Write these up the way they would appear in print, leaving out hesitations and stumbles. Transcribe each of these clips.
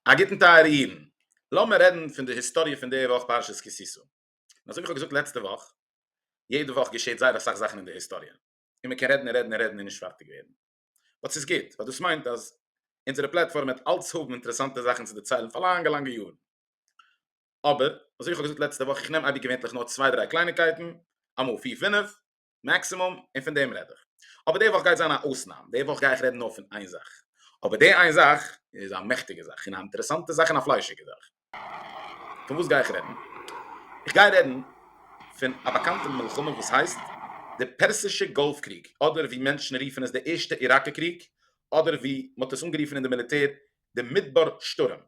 א גוטן טייערע אידן, לאמיר רעדן פון די היסטאריע פון די וואך פרשת כי תשא. און אזוי ווי איך האב געזאגט לעצטע וואך, יעדע וואך געשעט זייער אסאך זאכן אין די היסטאריע, און מען קען רעדן און רעדן און רעדן און נישט פארטיג ווערן. but ס'איז גוט, ווייל דאס מיינט אז אונזערע platform וועט אלץ האבן אינטערעסאנטע זאכן צו דערציילן פאר לאנגע לאנגע יארן. אבער, אזוי ווי איך האב געזאגט לעצטע וואך, איך נעם אייביג געווענטליך נאר צוויי דריי קלייניקייטן, אמאל פיר פינף, maximum, און פון דעם רעד איך. אבער די וואך גייט זיין א אויסנאם, די וואך גיי איך רעדן נאר פון איין זאך. אבער די איין זאך איז א מעכטיגע זאך, און א אינטערעסאנטע זאך, און א פליישיגע זאך. פון וואס גיי איך רעדן? איך גיי רעדן פון א באקאנטע מלחמה וואס הייסט די פערסישע גאלף קריג, אדער ווי מענטשן רופן עס די ערשטע איראקע קריג, אדער ווי מ'האט עס אנגערופן אין די מיליטער די מדבר שטורעם.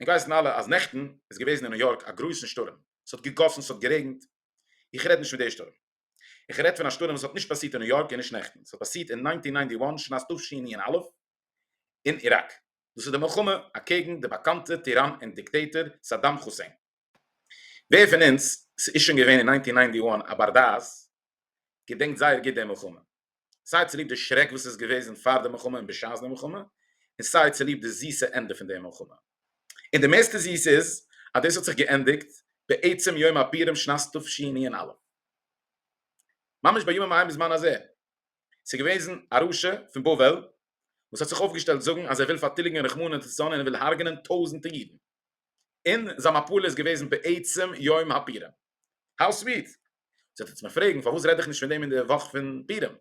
ענק ווייסן אלע אז נעכטן איז געוועזן אין ניו יארק א גרויסן שטורעם, ס'האט געגאסן, ס'האט גערעגנט, איך רעד נישט פון די שטורעם. איך רעד פון א שטורעם וואס האט נישט פאסירט אין ניו יארק און נישט נעכטן. ס'האט פאסירט אין nineteen ninety one שנת תשנ"א אין איראק. דאס איז די מלחמה אקעגן די באקאנטע טיראן און דיקטעיטאר סאדאם חוסעין. ווער פון אונז ס'איז שוין געווען אין nineteen ninety one א בר דעת געדענקט זייער גוט די מלחמה. סיי צוליב די שרעק וואס איז געוועזן פאר די מלחמה און בשעת די מלחמה, און סיי צוליב די זיסע ענדע פון די מלחמה. און די מערסטע זיס איז אז דאס האט זיך געענדיגט בעצם יום הפורים שנת תשנ"א. ממש בימים ההם בזמן הזה. ס'איז געוועזן א רשע פון בבל וואס האט זיך אויפגעשטעלט זאגן אז ער וויל פארטיליגן רחמנא ליצלן און ער וויל הרג'נען טויזענטע אידן. און זיין מפלה איז געוועזן בעצם יום הפורים. How sweet! זאלט עטס מיר פרעגן פארוואס רעד איך נישט פון דעם אין די וואך פון פורים?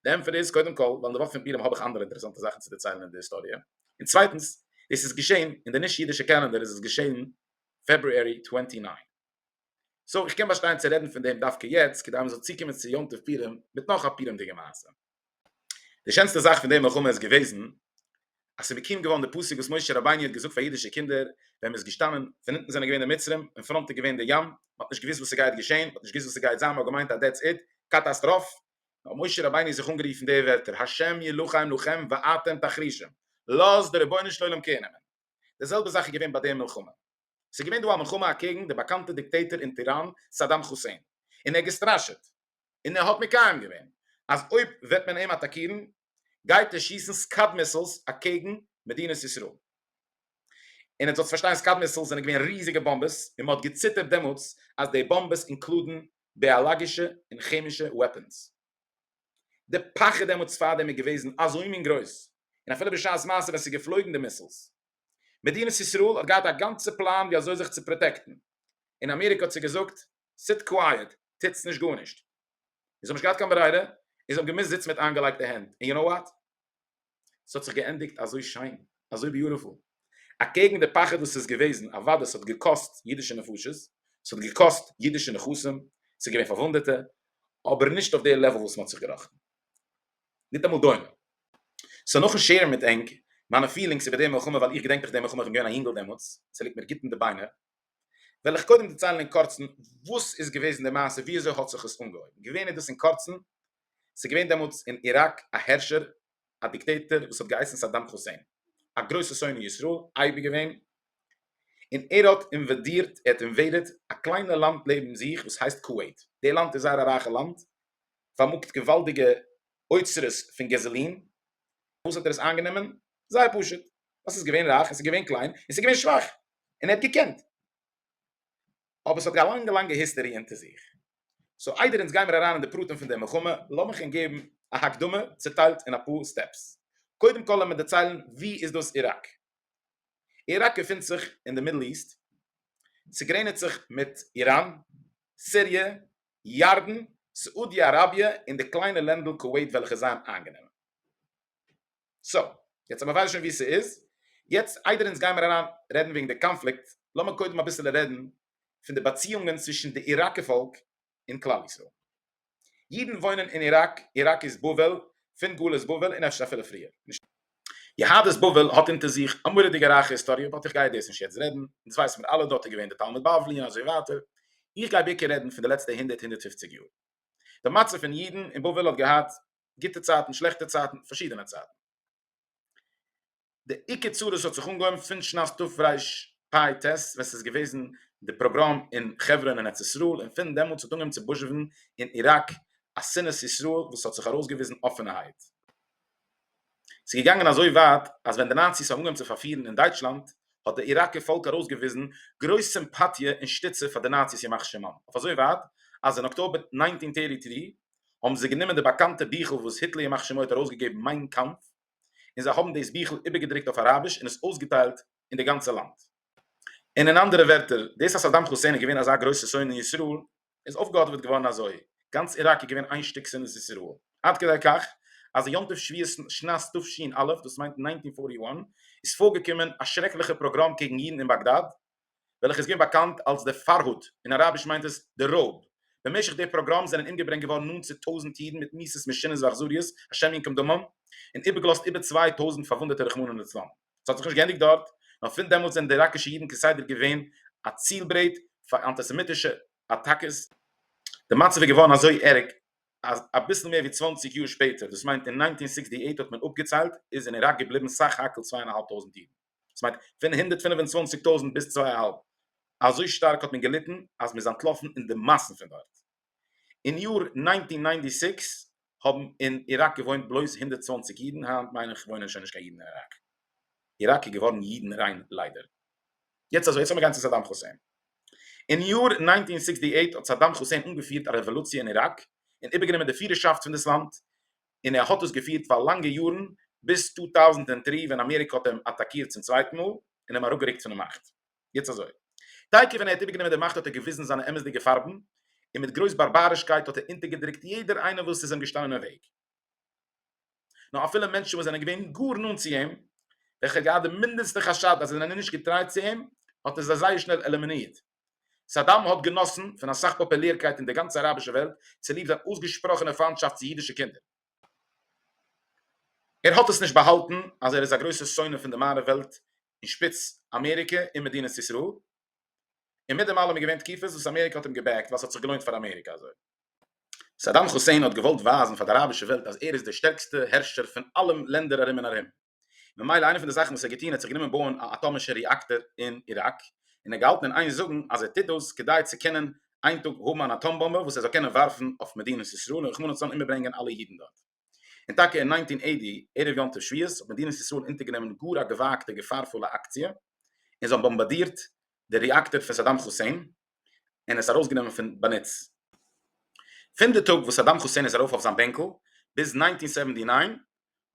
די ענטפער איז, קודם כל, ווייל אין די וואך פון פורים האב איך אנדערע אינטערעסאנטע זאכן צו דערציילן אין די היסטאריע, און צווייטנס, דאס איז געשען אין די נישט אידישע calendar איז עס געשען February twenty nine. So איך קען באשטיין צו רעדן פון דעם דווקא יעצט כדי מען זאל צוקומען צו יום טוב פורים מיט נאך א פורים'דיגע מעשה. די שענסטע זאך פון די מלחמה איז געוועזן אז ס'איז מקוים געווארן די פסוק וואס משה רבינו האט געזאגט פאר אידישע קינדער ווען מ'איז געשטאנען, פון אונטן זענען געווען די מצרים און front איז געווען די ים, מ'האט נישט געוואוסט וואס ס'גייט געשען, מ'האט נישט געוואוסט וואס ס'גייט זיין, מ'האט געמיינט אז that's it, קאטאסטראף, האט משה רבינו זיך אנגערופן די ווערטער השם ילחם לכם ואתם תחרישון, לאז די רבונו של עולם care נעמען. די זעלבע זאך איז געווען ביי די מלחמה. ס'איז געווען דא א מלחמה אקעגן די באקאנטע דיקטעיטאר און טיראן סאדאם חוסעין, און ער האט געסטראשעט, און ער האט מקיים געווען, אז אויב וועט מען אים אטאקירן, גייט ער שיסן Scud missiles אקעגן מדינת ישראל. און עטס זאלטס פארשטיין Scud missiles זענען געווען ריזיגע באמבעס, און מען האט געציטערט דעמאלטס אז די באמבעס include ן ביאלאגישע און כעמישע weapons. די פחד דעמאלטס פאר דעם איז געוועזן אזוי מין גרויס, און אפילו בשעת מעשה ווען ס'איז געפלויגן די missiles. מדינת ישראל האט געהאט א גאנצע פלאן ווי אזוי זיך צו protect ן, און אמעריקע האט זיי געזאגט sit quiet, טוטס נישט גארנישט. און זיי האבן נישט געהאט קיין ברירה, און זיי האבן געמוזט זיצן מיט איינגעלייגטע הענט, און you know what? ס'האט זיך געענדיגט אזוי שיין, אזוי beautiful. אקעגן די פחד וואס ס'איז געוועזן, אוודאי ס'האט געקאסט אידישע נפשות, ס'האט געקאסט אידישע נכסים, ס'איז געווען פארוואונדעטע, אבער נישט אויף די level וואס מ'האט זיך געראכטן. ניטאמאל דומה. So נאכן share ן מיט ענק מיינע feelings איבער די מלחמה, ווייל איך געדענק דאך די מלחמה, איך בין געווען א יונגל דעמאלטס, ס'ליגט מיר גוט אין די ביינער, וועל איך קודם דערציילן אין קורצן וואס איז געוועזן די מעשה, ווי אזוי האט זיך עס אנגעהויבן. געווען איז דאס אין קורצן, ס'איז געווען דעמאלטס אין איראק א הערשער, א דיקטעיטאר וואס האט געהייסן סאדאם חוסעין, א גרויסע שונא ישראל, אייביג געווען, און ער האט אינוואדירט, ער האט invaded א קליינע לאנד לעבן זיך וואס הייסט קואוועיט. די לאנד איז זייער א רייכע לאנד, פארמאגט געוואלדיגע אוצרות פון gasoline. פארוואס האט ער עס איינגענומען? זייער פשוט, ווייל ס'איז געווען רייך און ס'איז געווען קליין און ס'איז געווען שוואך, און ער האט געקענט. אבער ס'האט א לאנגע לאנגע history אונטער זיך. So איידער אונז גיימיר אריין אין די פרטים פון די מלחמה, לאמיך ענק געבן א הקדמה צוטיילט אין אפאר steps. קודם כל לאמיר דערציילן וואו איז דאס איראק. איראק געפינט זיך אין די Middle East, ס'גרעניצט זיך מיט איראן, סיריע, ירדן, סעודיע אראביע און די קליינע לענדל קואוועיט וועלכע זיי האבן איינגענומען. So, יעצט אז מ'ווייסט שוין וואו ס'איז, יעצט איידער אונז גיימיר אריין רעדן וועגן די קאנפליקט, לאמיר קודם אביסעלע רעדן פון די באציאונגען צווישן די איראקע פאלק און כלל ישראל. אידן וואוינען אין איראק, איראק איז בבל, פון גלות בבל און אפשר אפילו פריער. יהדות בבל האט אונטער זיך א מורא'דיגע רייכע היסטאריע, but איך גיי דאס נישט יעצט רעדן, אונז ווייסן מיר אלע דארט איז געווען די תלמוד בבלי און אזוי ווייטער, איך גיי בעיקר רעדן פון די לעצטע הונדערט הונדערט פופציג יאר. די מצב פון אידן אין בבל האט געהאט גוטע צייטן שלעכטע צייטן פארשידענע צייטן. די עיקר צרות האט זיך אנגעהויבן פון שנת תרפ"ט ווען ס'איז געוועזן די פאגראם אין חברון אין ארץ ישראל און פון דעמאלטס האט אנגעהויבן צו בוזשעווען אין איראק א שנאת ישראל וואס האט זיך ארויסגעוויזן אפענערהייט. ס'איז געגאנגען אזוי ווייט אז ווען די נאציס האבן אנגעהויבן צו פארפירן אין דייטשלאנד. האט די איראקער פאלק ארויסגעוויזן גרויס סימפאטיע און שטיצע פאר די נאציס ימח שמם, אויף אזוי ווייט אז אין אקטאבער 1933 האבן זיי גענומען די באקאנטע ביכל וואס היטלער ימח שמו האט ארויסגעגעבן מיין קאמף, און זיי האבן דאס ביכל איבערגעדרוקט אויף אראביש און עס אויסגעטיילט אין די גאנצע לאנד. און אין אנדערע ווערטער, דאס אז סאדאם חוסעין איז געווען אזא גרויסע שונא ישראל, איז אויפגעהאדעוועט געווארן אזוי, גאנץ איראק איז געווען איין שטיק שנאת ישראל, עד כדי כך אז אין יום טוב שבועות שנת תש"א, דאס מיינט 1941, איז פארגעקומען א שרעקליכע פאגראם קעגן אידן אין באגדאד, וועלכע איז געווען באקאנט אלס די פארהוד, אין אראביש מיינט עס די רויב. במשך די פאגראם זענען אומגעברענגט געווארן נאנט צו טויזנט אידן מיט מיתות משונות ואכזריות, השם ינקום דמם, און איבערגעלאזט איבער 2000 פארוואונדעטע רחמנא לצלן. ס'האט זיך נישט געענדיגט דארט, נאר פון דעמאלטס זענען די איראקישע אידן כסדר געווען א צילברעט פאר אנטיסעמיטישע אטאקעס. די מצב איז געווארן אזוי ערג אז אביסל מער ווי 20 יאר שפעטער, דאס מיינט אין 1968 האט מען אפגעציילט, איז אין איראק געבליבן סך הכל צוויי און א האלב טויזנט אידן. דאס מיינט פון 125,000 ביז צוויי א האלב. אזוי שטארק האט מען געליטן אז מ'איז אנטלאפן אין די מאסן פון דארט. אין יאר 1996 האבן אין איראק געוואוינט בלויז 120 אידן, היינט מיין איך וואוינען שוין נישט קיין אידן אין איראק. איראק איז געווארן אידן ריין ליידער. יעצט אזוי, יעצט לאמיר גיין צו סאדאם חוסעין. אין יאר 1968 האט סאדאם חוסעין אנגעפירט א רעוואלוציע אין איראק און איבערגענומען די פירערשאפט פון דאס לאנד, און ער האט דאס געפירט פאר לאנגע יארן ביז 2003 ווען אמעריקע האט אים אטאקירט צום צווייטן מאל און אים אראפגערוקט פונעם מאכט. יעצט אזוי, תיכף ווען ער האט איבערגענומען די מאכט האט ער געוויזן זיינע אמת'דיגע פארבן, און מיט גרויס בארבארישקייט האט ער אונטערגעדרוקט יעדער איינער וואס איז אים געשטאנען אין וועג. נאר אפילו מענטשן וואס זענען געווען גאר נאנט צו אים, וועלכע האט געהאט די מינדעסטע חשד אז זיי זענען נישט געטריי צו אים, האט ער זיי זייער שנעל עלימינירט. סאדאם האט גענאסן פון אסאך פאפולערקייט אין די גאנצע אראבישע וועלט צוליב זיין אויסגעשפראכענע פיינטשאפט צו אידישע קינדער. ער האט עס נישט באהאלטן אז ער איז א גרויסע שונא פון די מערב וועלט אין שפיץ אמעריקע און מדינת ישראל, און מיט דעם אלעם איז געווען תקופות וואס אמעריקע האט אים גע back ט ווייל ס'האט זיך געלוינט פאר אמעריקע אזוי. סאדאם חוסעין האט געוואלט ווייזן פאר די אראבישע וועלט אז ער איז דער שטערקסטע הערשער פון אלע לענדער ארום און ארום, ממילא איינע פון די זאכן וואס ער האט געטון ער האט זיך גענומען בויען א אטאמישע רעאקטער אין איראק, און ער האט געהאלטן אין איין זאגן אז ער טוט דאס כדי צו קענען איין טאג האבן אן אטאם באמבע וואס ער זאל קענען ווארפן אויף מדינת ישראל און רחמנא לצלן אומברענגען אלע אידן דארט. און טאקע אין 1980 ערב יום טוב שבועות האט מדינת ישראל אונטערגענומען גאר א געוואגטע געפארפולע אקציע און זיי האבן באמבאדירט די רעאקטער פון סאדאם חוסעין און עס ארויסגענומען פון באנוץ. פון די טאג וואס סאדאם חוסעין איז ארויף אויף זיין בענקל ביז 1979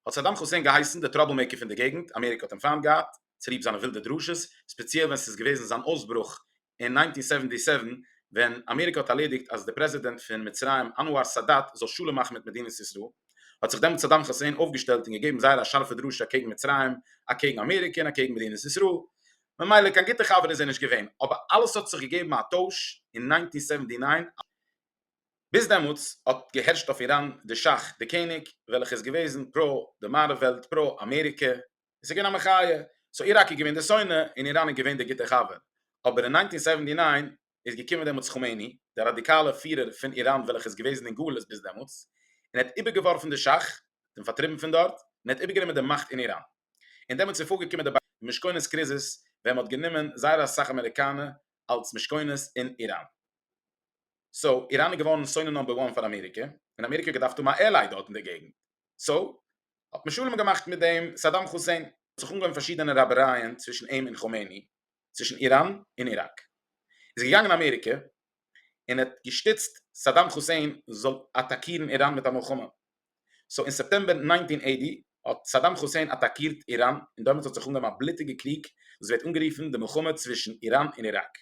האט סאדאם חוסעין געהייסן די trouble maker פון די געגנט, אמעריקע האט אים פיינט געהאט צוליב זיינע ווילדע דרשות, ספעציעל ווען ס'איז געוועזן זיין אויסברוך אין 1977 ווען אמעריקע האט ארלעדיגט אז די פרעזידענט פון מצרים אנואר סאדאט זאל שלום מאכן מיט מדינת ישראל, האט זיך דעמאלט סאדאם חוסעין אויפגעשטעלט און געגעבן זייער א שארפע דרשה אקעגן מצרים, אקעגן אמעריקע און אקעגן מדינת ישראל, ממילא קיין גוטע חבר איז ער נישט געווען, אבער אלעס האט זיך געגעבן א טויש אין 1979, ביז דעמאלטס האט געהערשט אויף איראן די שאך, די קעניג, וועלכע איז געוועזן פרא די מערב וועלט, פרא אמעריקע, עס איז געווען א מחיה, so איראק איז געווען די שונא און איראן איז געווען די גוטע חבר, אבער אין 1979 איז געקומען דעמאלטס כומעיני, דער ראדיקאלער פירער פון איראן וועלכע איז געוועזן אין גלות ביז דעמאלטס, און ער האט איבערגעווארפן די שאך, האט אים פארטריבן פון דארט, און ער האט איבערגענומען די מאכט אין איראן. און דעמאלטס איז פארגעקומען די משכונות קריזיס ווען מען האט גענומען זייער אסאך אמעריקאנע אלס משכונות אין איראן. so איראן איז געווארן שונא number one פאר אמעריקע, און אמעריקע האט געדארפט האבן א ally דארט אין די געגנט, so האט מען שלום געמאכט מיט דעם סאדאם חוסעין. האט זיך אנגעהויבן פארשידענע רייבערייען צווישן אים און כומעיני, צווישן איראן און איראק. איז געגאנגען אמעריקע און האט געשטיצט סאדאם חוסעין זאל אטאקירן איראן מיט א מלחמה. so אין סעפטעמבער 1980 האט סאדאם חוסעין אטאקירט איראן און דעמאלטס האט זיך אנגעהויבן א בלוטיגע קריג וואס ווערט אנגערופן די מלחמה צווישן איראן און איראק.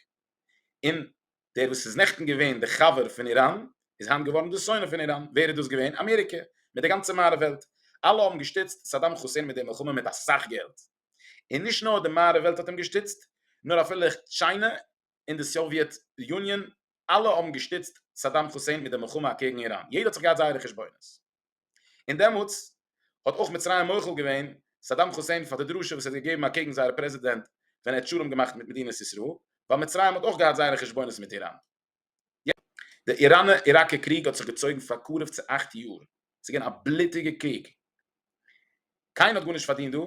און דער וואס איז נעכטן געווען די חבר פון איראן איז היינט געווארן די שונא פון איראן. ווער איז דאס געווען? אמעריקע מיט די גאנצע מערב וועלט. אלע האבן געשטיצט סאדאם חוסעין מיט די מלחמה מיט אסאך געלט. און נישט נאר די מערב וועלט האט אים געשטיצט, נאר אפילו טשיינע און די סאוויעט יוניאן, אלע האבן געשטיצט סאדאם חוסעין מיט די מלחמה אקעגן איראן. יעדער האט זיך געהאט זייערע חשבונות. און דעמאלטס האט אויך מצרים מוחל געווען סאדאם חוסעין פאר די דרשה וואס ער האט געגעבן אקעגן זייער פרעזידענט ווען ער האט שלום געמאכט מיט מדינת ישראל, ווייל מצרים האט אויך געהאט זייערע חשבונות מיט איראן. די איראנע איראקע קריג האט זיך געצויגן פאר קרוב צו אכט יאר, ס'איז געווען א בלוטיגע קריג, קיינער האט גארנישט פארדינט דא,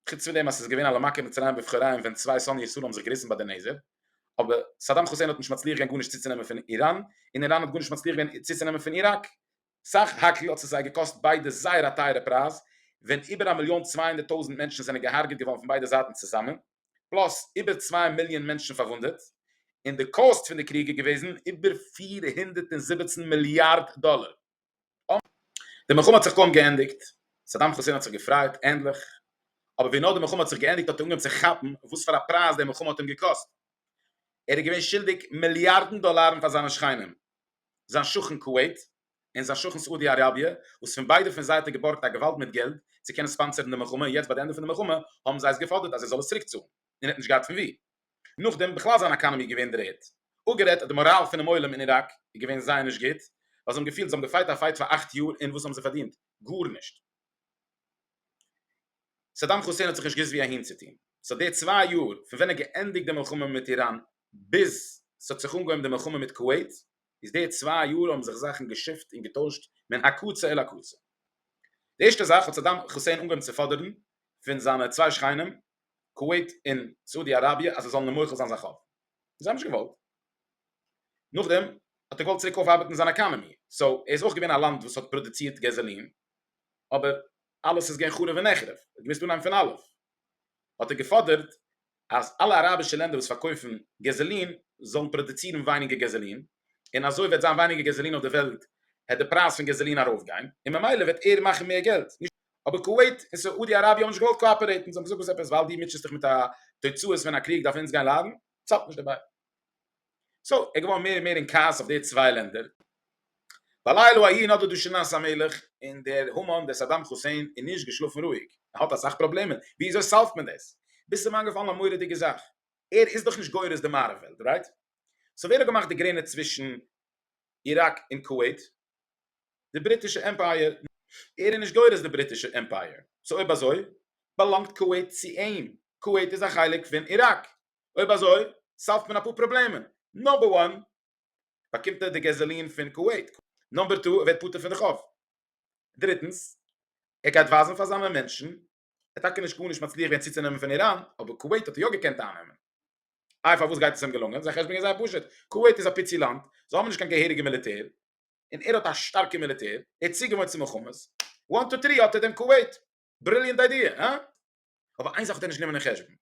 חוץ פון דעם אז ס'איז געווען א למכה מצרים בבכוריהם ווען צוויי שונאי ישראל האבן זיך געריסן ביי די נעזער, אבער סאדאם חוסעין האט נישט מצליח געווען גארנישט צוצונעמען פון איראן, און איראן האט גארנישט מצליח געווען צוצונעמען פון איראק. סך הכל האט עס זיי געקאסט ביידע זייער א טייערע פרייז, ווען איבער א מיליאן 200,000 מענטשן זענען געהארגעט געווארן פון ביידע זייטן צוזאמען. plus איבער צוויי מיליאן מענטשן פארוואונדעט, און די קאסט פון די קריג איז געוועזן איבער 417 מיליארד דאלער. די מלחמה האט זיך קוים געענדיגט, סאדאם חוסעין האט זיך געפרייט, ענדליך, אבער ווי נאר די מלחמה האט זיך געענדיגט האט ער אנגעהויבן צו כאפן וואס פאר א פרייז די מלחמה האט אים געקאסט. ער איז געווען שולדיג מיליארדן דאלארן פאר זיינע שכנים, זיין שכן קואוועיט און זיין שכן סאודי אראביע, וואס פון ביידע פון זיי האט ער געבארגט א געוואלד מיט געלט צו קענען ספאנסערן די מלחמה, און יעצט ביי די ענדע פון די מלחמה האבן זיי עס געפאדערט אז ער זאל עס צוריקצאלן, און ער האט נישט געהאט פון וואו. נאכדעם בכלל זיין economy איז געווען דר'ערד. אפגערעדט אז די מאראל פונעם עולם אין איראק איז געווען זייער נישט גוט, ווייל זיי האבן געפילט זיי האבן געפייט א fight פאר 8 יאר און וואס האבן זיי פארדינט? גארנישט. סאדאם חוסעין האט זיך נישט געוואוסט ווי אהין צו טון. סאו די 2 יאר פון ווען ער געענדיגט די מלחמה מיט איראן ביז ס'האט זיך אנגעהויבן די מלחמה מיט קואוועיט, איז די 2 יאר האבן זיך זאכן געשיפט און געטוישט מן הקצה אל הקצה. די ערשטע זאך האט סאדאם חוסעין אנגעהויבן צו פאדערן פון זיינע צוויי שכנים קואוועיט און סאודי אראביע אז זיי זאלן אים מוחל זיין זיין חוב. זיי האבן נישט געוואלט. נאכדעם האט ער געוואלט צוריק אויפארבעטן זיין economy, so ער איז אויך געווען א לאנד וואס האט פראדוצירט געזאלין, אבער אלעס איז געווען חרוב ונחרב, ער האט געמוזט אנהייבן פון אלף. האט ער געפאדערט אז אלע אראבישע לענדער וואס פארקויפן געזאלין זאלן פראדוצירן ווייניגער געזאלין, און אזוי וועט זיין ווייניגער געזאלין אויף די וועלט, העט די פרייז פון געזאלין ארויפגיין, און ממילא וועט ער מאכן מער געלט. אבער קואוועיט און סאודי אראביע האבן נישט געוואלט קאאפערעיטן, זיי האבן געזאגט וואס עפעס ווייל דו מוטשעסט דיך מיט א תוצאות פון א קריג דארף אונז גיין ליידן? צאלט נישט דערביי. so ער איז געווארן מער און מער אין כעס אויף די צוויי לענדער. בלילה ההוא נדדה שנת המלך, און דער המן דער סאדאם חוסעין איז נישט געשלאפן רואיג, ער האט אסאך פראבלעמען, וויאזוי סאלווט מען דאס? ביז ס'איז אים איינגעפאלן א מורא'דיגע זאך, ער איז דאך נישט גורס די מערב וועלט, right? so ווער האט געמאכט די גרעניץ צווישן איראק און קואוועיט? די בריטישע empire. ער איז נישט גורס די בריטישע empire, so אויב אזוי באלאנגט קואוועיט צו אים, קואוועיט איז א חלק פון איראק, אויב אזוי סאלווט מען אפאר פראבלעמען, number one באקומט ער די געזאלין פון קואוועיט, number two ער ווערט פטור פון די חוב, דריטנס ער גייט ווייזן פאר זיינע מענטשן, ער האט טאקע נישט גארנישט מצליח געווען צוצונעמען פון איראן, אבער קואוועיט האט ער יא געקענט אייננעמען. איי פארוואס גייט עס אים געלונגען? זיין חשבון איז זייער פשוט, קואוועיט איז א פיצי לאנד, זיי האבן נישט קיין געהעריגע מיליטער, און ער האט א שטארקע מיליטער, ער איז צוגעוואוינט צו מלחמות, one two three האט ער דעם קואוועיט, brilliant idea, הא? אבער איין זאך האט ער נישט גענומען אין חשבון,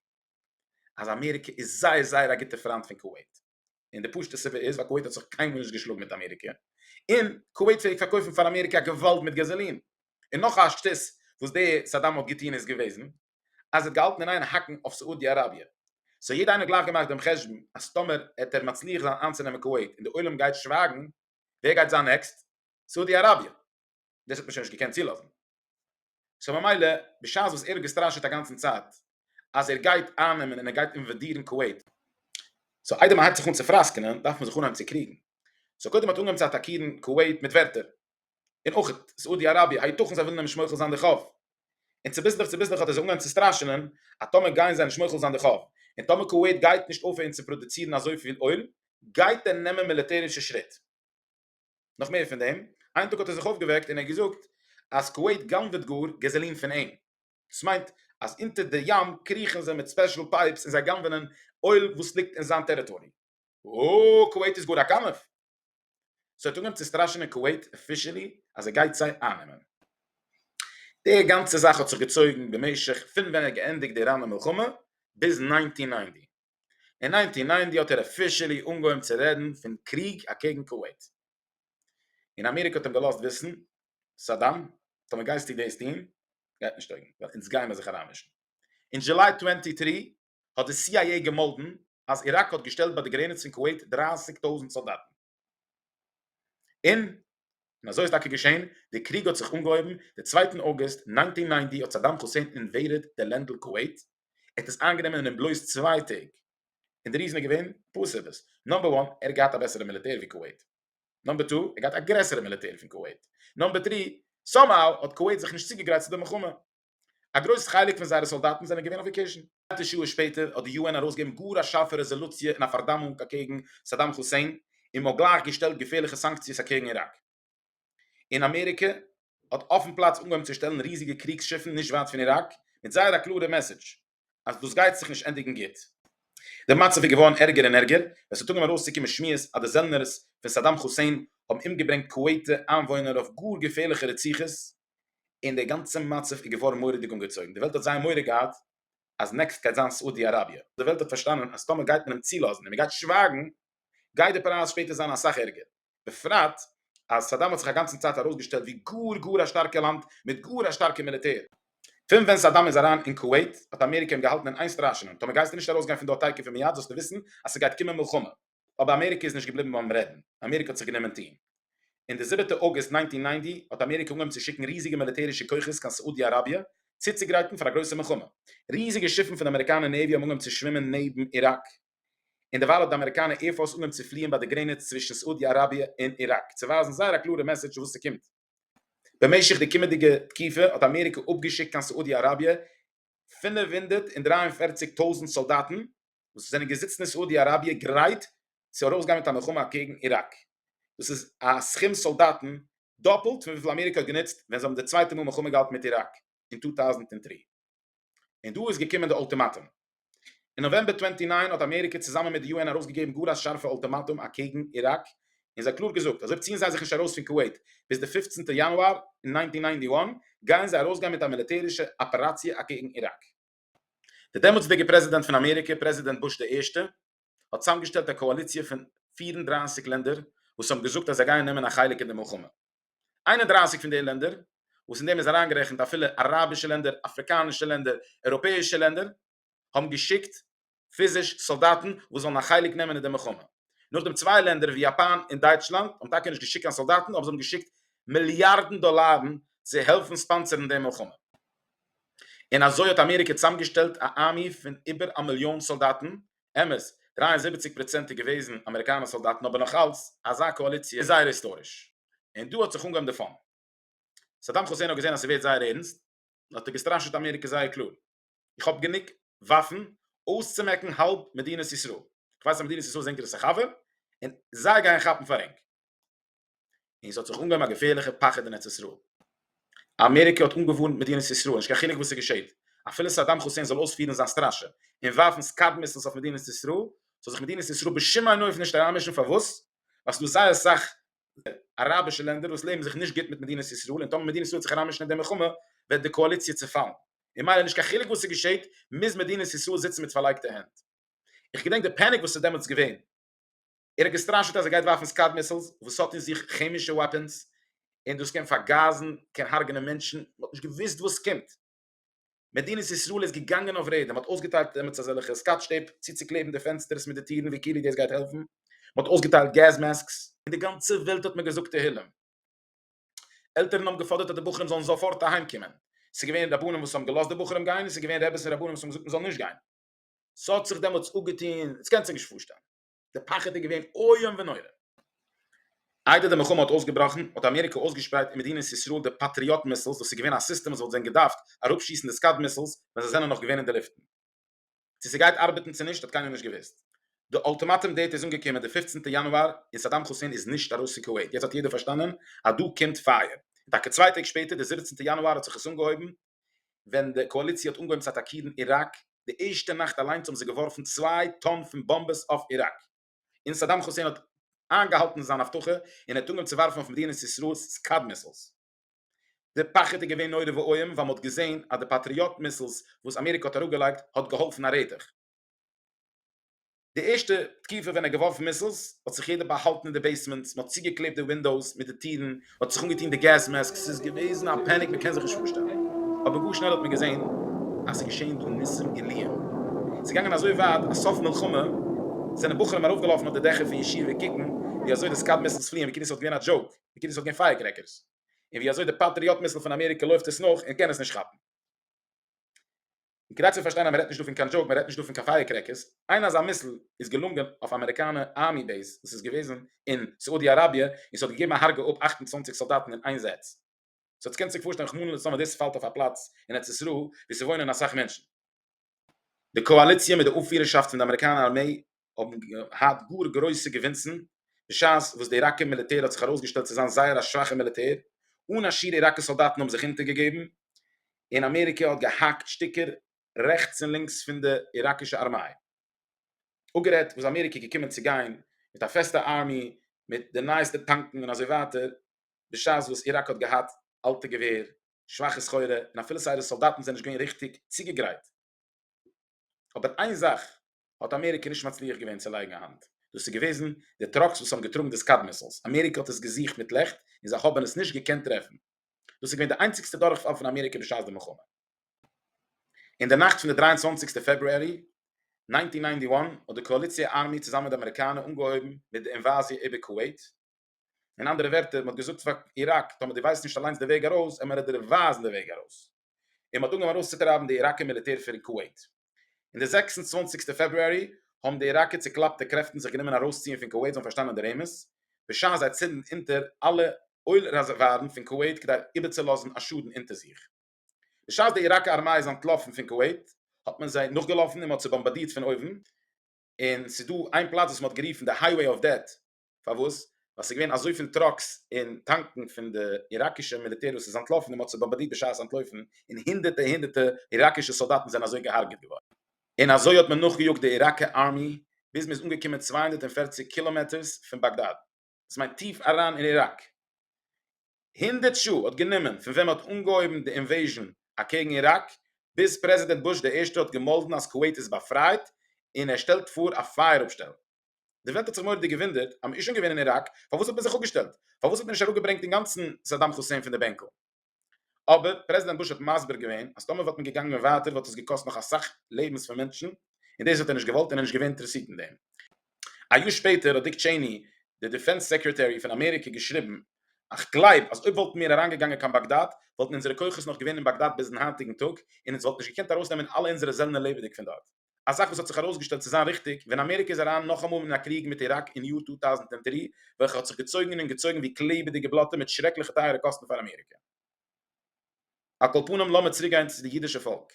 אז אמעריקע איז זייער זייער א גוטע פריינט פון קואוועיט, און די פשוטע סיבה איז ווייל קואוועיט האט זיך קיינמאל נישט געשלאגן מיט אמעריקע, און קואוועיט פלעגט פארקויפן פאר אמעריקע א געוואלד מיט גאזאלין, און נאך א שטות וואס דער סאדאם האט געטון איז געוועזן אז ער האט געהאלטן אין איין האקן אויף סאודי אראביע, so יעדער איינער האט גלייך געמאכט דעם חשבון אז טאמער העט ער מצליח זיין איינצונעמען קואוועיט און די עולם גייט שווייגן, ווער גייט זיין next? סאודי אראביע! דאס האט מען שוין נישט געקענט צולאזן. so ממילא בשעת וואס ער האט געסטראשעט א גאנצן צייט אז ער גייט אייננעמען און ער גייט אינוואדירן קואוועיט, so איידער מען הייבט זיך אן צו פראסקענען דארף מען זיך אנהייבן צו קריגן, so קודם האט אנגעהויבן צו אטאקירן קואוועיט מיט ווערטער, און אויך סאודי אראביע, היתכן זיי ווילן אים נישט מוחל זיין די חוב, און צוביסלעך צוביסלעך האט ער זיי אנגעהויבן צו סטראשענען אז טאמער גייען זיי נישט מוחל זיין די חוב, און טאמער קואוועיט גייט נישט אויפהערן צו פראדוצירן אזויפיל אויל, גייט ער נעמען מיליטערישע שריט. נאך מער פון דעם, איין טאג האט ער זיך אויפגעוועקט און ער האט געזאגט אז קואוועיט גנב'עט גאר געזאלין פון אים. דאס מיינט אז אונטער די ים קריכן זיי מיט special pipes און זיי גנב'ענען אויל וואס ליגט אין זיין territory. אוי, קואוועיט איז גאר א גנב! so ער האט אנגעהויבן צו סטראשענען קואוועיט officially אז ער גייט זיי אייננעמען. די גאנצע זאך האט זיך געצויגן במשך פון ווען ער האט געענדיגט די איראנער מלחמה ביז 1990. אין 1990 האט ער officially אנגעהויבן צו רעדן פון קריג אקעגן קואוועיט. און אמעריקע האט אים געלאזט וויסן, סאדאם, טאמער גייסטו דאס טון, גייט נישט טויגן, ווייל אונז גיימער זיך אריינמישן. אין July 23 האט די CIA געמאלדן אז איראק האט געשטעלט ביי די גרעניץ פון קואוועיט 30,000 סאלדאטן. און אזוי איז טאקע געשען, די קריג האט זיך אנגעהויבן, די צווייטן August 1990 האט סאדאם חוסעין invaded די לענדל קואוועיט, ער האט עס איינגענומען אין בלויז 2 טעג, און די reason איז געווען אפאר סיבות, number one, ער האט געהאט א בעסערע מיליטער ווי קואוועיט, number two, ער האט געהאט א גרעסערע מיליטער פון קואוועיט, number three, somehow האט קואוועיט זיך נישט צוגעגרייט צו די מלחמה, א גרויס חלק פון זייערע סאלדאטן זענען געווען אויף vacation. עטליכע שעות שפעטער האט די UN ארויסגעגעבן גאר א שארפע רעזאלוציע און א פארדאמונג אקעגן סאדאם חוסעין, און מ'האט גלייך געשטעלט געפערליכע סאנקציעס אקעגן איראק. און אמעריקע האט אויפן פלאץ אנגעהויבן צו שטעלן ריזיגע קריגס שיפן נישט ווייט פון איראק, מיט זייער א קלארע message אז דאס גייט זיך נישט ענדיגן גוט. דער מצב איז געווארן ערגער און ערגער, ווען ס'האט אנגעהויבן ארויסצוקומען שמועות אז די זעלנערס פון סאדאם חוסעין האבן אומגעברענגט קואוועיטע איינוואוינער אויף גאר געפערליכע רציחות, און דער גאנצער מצב איז געווארן מורא'דיג אנגעצויגן, די וועלט האט זייער מורא געהאט אז next גייט זיין סאודי אראביע. די וועלט האט פארשטאנען אז טאמער גייט מען אים צולאזן און מען גייט שווייגן, גייט די פרייז שפעטער זיין אסאך ערגער. בפרט אז סאדאם האט זיך א גאנצן צייט ארויסגעשטעלט ווי גאר גאר א שטארקע לאנד מיט גאר א שטארקע מיליטער. פון ווען סאדאם איז אריין אין קואוועיט האט אמעריקע אים געהאלטן אין איין סטראשענען, טאמער גייסטו נישט ארויסגיין פון דארט תיכף ומיד זאלסטו וויסן אז ס'גייט קומען מלחמה. אבער אמעריקע איז נישט געבליבן ביים רעדן, אמעריקע האט זיך גענומען טון. אין די זיבעטע אוגוסט 1990 האט אמעריקע אנגעהויבן צו שיקן ריזיגע מיליטערישע כוחות קיין סאודי אראביע צוצוגרייטן פאר א גרויסע מלחמה. ריזיגע שיפן פון די אמעריקאנער navy האבן אנגעהויבן צו שווימען נעבן איראק, און דערווייל האט די אמעריקאנער air force אנגעהויבן צו פליען ביי די גרעניץ צווישן סאודי אראביע און איראק צו ווייזן זייער א קלארע message וואס ס'קומט. במשך די קומענדיגע תקופה האט אמעריקע אפגעשיקט קיין סאודי אראביע 543 טויזנט סאלדאטן וואס זענען געזיצן אין סאודי אראביע גרייט צו ארויסגיין מיט א מלחמה אקעגן איראק. דאס איז א סכום סאלדאטן דאפלט פון וויפיל אמעריקע האט גענוצט ווען זיי האבן די צווייטע מאל מלחמה געהאלטן מיט איראק אין 2003. און דא איז געקומען די אולטימאטום. אין נאוועמבער 29 האט אמעריקע צוזאמען מיט די UN ארויסגעגעבן גאר א שארפע אולטימאטום אקעגן איראק, און זיי קלאר געזאגט אז אויב ציען זיי זיך נישט ארויס פון קואוועיט ביז די פופצנטע יאנואר אין 1991 גייען זיי ארויסגיין מיט א מיליטערישע אפעראציע אקעגן איראק. דער דעמאלטסדיגער פרעזידענט פון אמעריקע, פרעזידענט בוש דער ערשטער, האט צוזאמגעשטעלט א קאאליציע פון 34 לענדער וואס האבן געזאגט אז זיי גייען נעמען א חלק אין די מלחמה. 31 פון די לענדער, וואס אין דעם איז אריינגערעכנט אפילו אראבישע לענדער, אפריקאנישע לענדער, אייראפעאישע לענדער, האבן געשיקט פיזיש סאלדאטן וואס זאלן א חלק נעמען אין די מלחמה. נאכדעם צוויי לענדער ווי יאפאן און דייטשלאנד האבן טאקע נישט געשיקט קיין סאלדאטן אבער זיי האבן געשיקט מיליארדן דאלארן צו העלפן ספאנסערן די מלחמה. און אזוי האט אמעריקע צוזאמגעשטעלט א army פון איבער א מיליאן סאלדאטן, אמת, 73% איז געוועזן אמעריקאנער סאלדאטן אבער נאכאלץ אזא קאאליציע איז זייער היסטאריש. און דא האט זיך אנגעהויבן די fun. סאדאם חוסעין האט געזען אז ס'ווערט זייער ערנסט, האט ער געסטראשעט אמעריקע זייער קלאר, איך האב גענוג וואפן אויסצומעקן האלב מדינת ישראל, איך ווייס אז מדינת ישראל איז ענקערס א חבר, און זיי גייען כאפן פאר ענק. און ס'האט זיך אנגעהויבן א געפערליכע פחד אין ארץ ישראל. אמעריקע האט אנגעווארנט מדינת ישראל, נישט קיין חילוק וואס ס'געשעט, אפילו סאדאם חוסעין זאל אויספירן זיין סטראשע און ווארפן סקאד missiles אויף מדינת ישראל, זאל זיך מדינת ישראל בשום אין אופן נישט אריינמישן, פארוואס? ווייל ס'דא זייער אסאך אראבישע לענדער וואס לעבן זיך נישט גוט מיט מדינת ישראל, און טאמער מדינת ישראל וועט זיך אריינמישן אין די מלחמה וועט די קאאליציע צעפאלן, און מילא נישט קיין חילוק וואס ס'געשעט מוז מדינת ישראל זיצן מיט פארלייגטע הענט. איך געדענק די panic וואס איז דעמאלטס געווען, ער האט געסטראשעט אז ער גייט ווארפן סקאד missiles וואס האט אין זיך כעמישע weapons, און דאס קען פארגאזן, קען הרג'נען מענטשן, מען האט נישט געוואוסט וואס קומט. מדינת ישראל איז געגאנגען אויף רעדער, מען האט אויסגעטיילט דעמאלטס אזעלכע scotch tape צוצוקלעבן די פענסטערס מיט די טירן ווי כאילו דאס גייט העלפן, מען האט אויסגעטיילט gas masks. אין די גאנצע וועלט האט מען געזאגט תהילים. עלטערן האבן געפאדערט אז די בחורים זאלן זאפארט אהיים קומען. ס'איז געווען רבנים וואס האבן געלאזט די בחורים גיין, און ס'איז געווען רעבעס און רבנים וואס האבן געזאגט מען זאל נישט גיין. ס'האט זיך דעמאלטס אפגעטון, עטס קענטס זיך נישט פארשטעלן. די פחד איז געווען איום ונורא. איידער די מלחמה האט אויסגעבראכן, האט אמעריקע אויסגעשפרייט אין מדינת ישראל די פאטריאט missiles, דאס איז געווען א סיסטעם וואס וואלט ווען געדארפט אראפשיסן די סקאד missiles ווען זיי זענען נאך געווען אין די לופטן. צו ס'גייט ארבעטן צו נישט האט קיינער נישט געוואוסט. די ultimatum date איז אנגעקומען די פופצנטע יאנואר און סאדאם חוסעין איז נישט ארויס פון קואוועיט. יעצט האט יעדער פארשטאנען אז דא קומט פייער. און טאקע צוויי טעג שפעטער די זיבעצנטע יאנואר האט זיך עס אנגעהויבן ווען די קאאליציע האט אנגעהויבן צו אטאקירן איראק. די ערשטע נאכט אליינס האבן זיי געווארפן 2 טאן פון באמבעס אויף איראק. און סאדאם חוסעין האט איינגעהאלטן זיין הבטחה און ער האט אנגעהויבן צו ווארפן אויף מדינת ישראל סקאד missiles. די פחד איז געווען נורא ואיום ווייל מ'האט געזען אז די פאטריאט missiles וואס אמעריקע האט אראפגעלייגט האט געהאלפן א רעטעך. די ערשטע תקופה ווען ער האט געווארפן missiles האט זיך יעדער באהאלטן אין די basements, מ'האט צוגעקלעבט די windows מיט די טירן, מ'האט זיך אנגעטון די gas masks, ס'איז געוועזן א panic מ'קען זיך נישט פארשטעלן. אבער גאר שנעל האט מען געזען אז ס'איז געשען דא ניסים גלויים. ס'איז געגאנגען אזוי ווייט אז סוף מלחמה זענען בחורים ארויפגעלאפן אויף די דעכער פון ישיבה קוקן ווי אזוי די סקאד missiles פליען ווי כאילו ס'וואלט געווען א joke, ווי כאילו ס'וואלט געווען fire crackers, און ווי אזוי די פאטריאט missile פון אמעריקע לויפט עס נאך און קען עס נישט כאפן. און כדי צו פארשטיין אז מ'רעדט נישט דא פון קיין joke, מ'רעדט נישט דא פון קיין fire crackers, איין אזא missile איז געלונגען אויף אמעריקאנע army base וואס איז געוועזן אין סאודי אראביע און ס'האט געגעבן א הרגע אפ 28 סאלדאטן אין איין זעץ. סאו עטס קענטס זיך פארשטעלן רחמנא לצלן ווען דאס פאלט אויף א פלאץ אין ארץ ישראל וואו ס'וואוינען אסאך מענטשן. די קאאליציע מיט די אנפירערשאפט פון די אמעריקאנער ארמעי האבן געהאט גאר גרויסע געווינסן, בשעת וואס די איראקער מיליטער האט זיך ארויסגעשטעלט צו זיין זייער א שוואכע מיליטער, אן א שיעור איראקער סאלדאטן האבן זיך אונטערגעגעבן, און אמעריקע האט געהאקט שטיקער רעכטס און לינקס פון די איראקישע ארמיי. אפגערעדט וואס אמעריקע איז געקומען צו גיין מיט א פעסטע army מיט די נייעסטע טאנקן און אזוי ווייטער, בשעת וואס איראק האט געהאט אלטע געווער, שוואכע סחורה, און אפילו זייערע סאלדאטן זענען נישט געווען ריכטיג צוגעגרייט. אבער איין זאך האט אמעריקע נישט מצליח געווען צו לייגן א האנט, דאס איז געוועזן די trucks וואס האבן געטראגן די סקאד missiles, אמעריקע האט עס געזוכט מיט לעכט און זיי האבן עס נישט געקענט טרעפן. דאס איז געווען די איינציגסטע דורכפאל פון אמעריקע בשעת די מלחמה. אין די נאכט פון די 23 סטע February 1991 האט די קאאליציע army צוזאמען מיט די אמעריקאנער אנגעהויבן מיט די אינוואזיע איבער קואוועיט. אין אנדערע ווערטער, מען האט געזאגט פאר איראק, טאמער דו ווייסט נישט אליינס די וועג ארויס, עמער דיר ווייזן די וועג ארויס. און מען האט אנגעהויבן ארויסצוטרייבן די איראקער מיליטער פון קואוועיט. אין די 26 סטע February האבן די איראקער צוקלאפטע קרעפטן זיך גענומען ארויסציען פון קואוועיט. זיי האבן פארשטאנען די רמז, בשעת זיי צינדן אונטער אלע oil רעזערווארן פון קואוועיט כדי איבערצולאזן א שאדן אונטער זיך. בשעת די איראקער ארמיי איז אנטלאפן פון קואוועיט האט מען זיי נאכגעלאפן און מען האט זיי באמבארדירט פון אויבן, און ס'איז דא איין פלאץ וואס מען האט גערופן די Highway of Death. פארוואס? ווייל ס'איז געווען אזויפיל trucks און טאנקן פון די איראקישע מיליטער וואס איז אנטלאפן און מ'האט זיי באמבארדירט בשעת אנטלויפן, און הונדערטער הונדערטער איראקישע סאלדאטן זענען אזוי געהארגעט געווארן. און אזוי האט מען נאכגעיאגט די איראקע army ביז מ'איז אנגעקומען 240 קילאמעטערס פון באגדאד, דאס מיינט טיף אריין אין איראק. 100 שעה האט גענומען פון ווען מ'האט אנגעהויבן די invasion אקעגן איראק ביז פרעזידענט בוש דער ערשטער האט געמאלדן אז קואוועיט איז באפרייט און ער שטעלט פאר א פייער אפשטעל. די וועלט האט זיך מורא'דיג געוואונדערט אז מ'איז שוין געווען אין איראק, פארוואס האט מען זיך אפגעשטעלט? פארוואס האט מען נישט אראפגעברענגט אינגאנצן סאדאם חוסעין פון די בענקל? אבער פרעזידענט בוש האט מסביר געווען אז טאמער וואלט מען געגאנגען ווייטער וואלט עס געקאסט נאך אסאך לעבנס פון מענטשן, און דאס האט ער נישט געוואלט און ער איז נישט געווען אינטערעסירט אין דעם. א יאר שפעטער האט דיק טשעיני, דער defense secretary פון אמעריקע, געשריבן, איך גלייב אז אויב וואלטן מיר אריינגעגאנגען קיין באגדאד, וואלטן אונזערע כוחות נאך געווען אין באגדאד ביזן היינטיגן טאג, און אונז וואלטן נישט געקענט ארויסנעמען אלע אונזערע זעלנער לעבעדיג פון דארט. א זאך וואס האט זיך ארויסגעשטעלט צו זיין ריכטיג ווען אמעריקע איז אריין נאכאמאל אין א קריג מיט איראק אין יאר 2003, וועלכע האט זיך געצויגן און געצויגן ווי קלעבעדיגע בלאטע מיט שרעקליכע טייערע קאסטן פאר אמעריקע. על כל פנים לאמיר צוריקגיין צו די אידישע פאלק.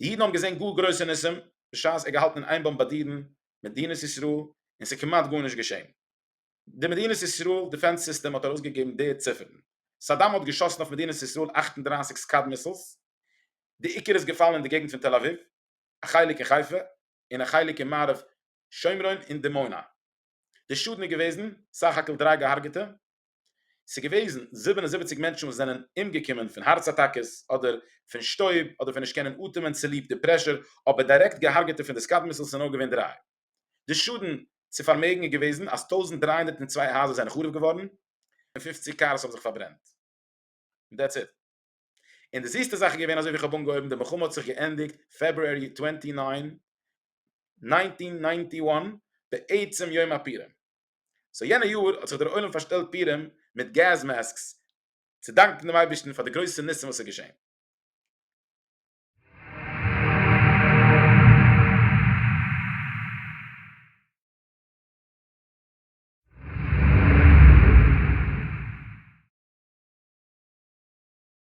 די אידן האבן געזען גאר גרויסע ניסים בשעת ער געהאלטן אין איין באמבארדירן מדינת ישראל און ס'איז כמעט גארנישט געשען. די מדינת ישראל defense סיסטעם האט ארויסגעגעבן די ציפערן. סאדאם האט געשאסן אויף מדינת ישראל 38 סקאד missiles, די עיקר איז געפאלן אין די געגנט פון תל אביב, א חלק אין חיפה, און א חלק אין מערב שומרון און דימונה. די שאדן איז געוועזן סך הכל דריי געהארגעטע, ס'איז געוועזן 77 מענטשן וואס זענען אומגעקומען פון הארץ אטאקעס אדער פון שטויב אדער פון נישט קענען אטעמען צוליב די pressure, אבער דירעקט געהארגעטע פון די סקאד missiles איז נאר געווען דריי. די שאדן צו פארמעגן איז געוועזן אז 1302 הייזער זענען חרוב געווארן און 50 cars האבן זיך פארברענט. That's it. און די זיסטע זאך איז געווען אזוי ווי איך האב אנגעהויבן, די מלחמה האט זיך געענדיגט February 29, 1991 בעצם יום הפורים. So יענע יאר האט זיך דער עולם פארשטעלט פורים מיט gas masks צו דאנקן דעם אייבערשטן פאר די גרויסע ניסים וואס איז געשען.